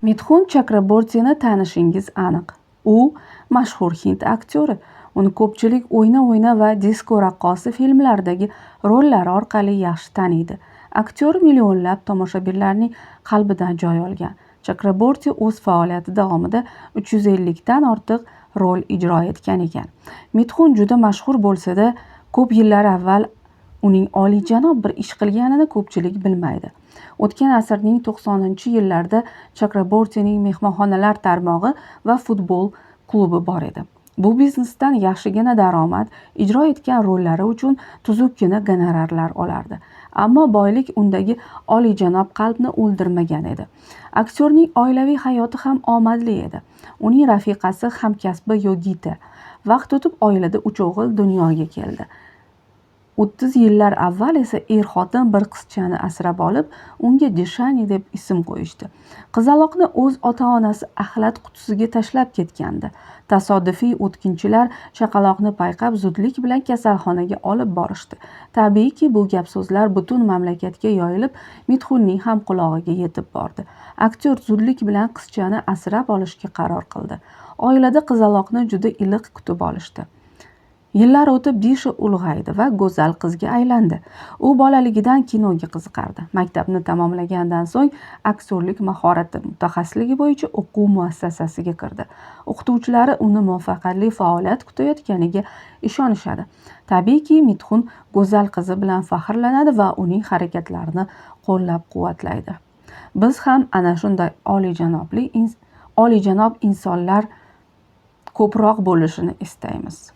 Mitxun Chakrabortini tanishingiz aniq. U mashhur hind aktyori. Uni ko'pchilik "O'yna, o'yna" va "Disko raqqosi" filmlaridagi rollari orqali yaxshi taniydi. Aktyor millionlab tomoshabinlarning qalbidan joy olgan. Chakraborti o'z faoliyati davomida 350 dan ortiq rol ijro etgan ekan. Mitxun juda mashhur bo'lsa-da, ko'p yillar avval uning oliyjanob bir ish qilganini ko'pchilik bilmaydi. O'tgan asrning 90-yillarida Chakrabortining mehmonxonalar tarmog'i va futbol klubi bor edi. Bu biznesdan yaxshigina daromad, ijro etgan rollari uchun tuzukkina gonorarlar olardi. Ammo boylik undagi oliyjanob qalbni o'ldirmagan edi. Aktyorning oilaviy hayoti ham omadli edi. Uning rafiqasi hamkasbi Yogita. Vaqt o'tib oilada 3 o'g'il dunyoga keldi. 30 yillar avval esa er-xotin bir qizchani asrab olib, unga Dishani deb ism qo'yishdi. Qizaloqni o'z ota-onasi axlat qutisiga tashlab ketgandi. Tasodifiy o'tkinchilar chaqaloqni payqab, zudlik bilan kasalxonaga olib borishdi. Tabiiyki, bu gap-so'zlar butun mamlakatga yoyilib, Mitxunning ham qulog'iga yetib bordi. Aktyor zudlik bilan qizchani asrab olishga qaror qildi. Oilada qizaloqni juda iliq kutib olishdi. Yillar o'tib Disha ulg'aydi va go'zal qizga aylandi. U bolaligidan kinoga qiziqardi. Maktabni tamomlagandan so'ng aktyorlik mahorati mutaxassisligi bo'yicha o'quv muassasasiga kirdi. O'qituvchilari uni muvaffaqiyatli faoliyat kutayotganiga ishonishadi. Tabiiyki, Mitxun go'zal qizi bilan faxrlanadi va uning harakatlarini qo'llab-quvvatlaydi. Biz ham ana shunday oliyjanob insonlar ko'proq bo'lishini istaymiz.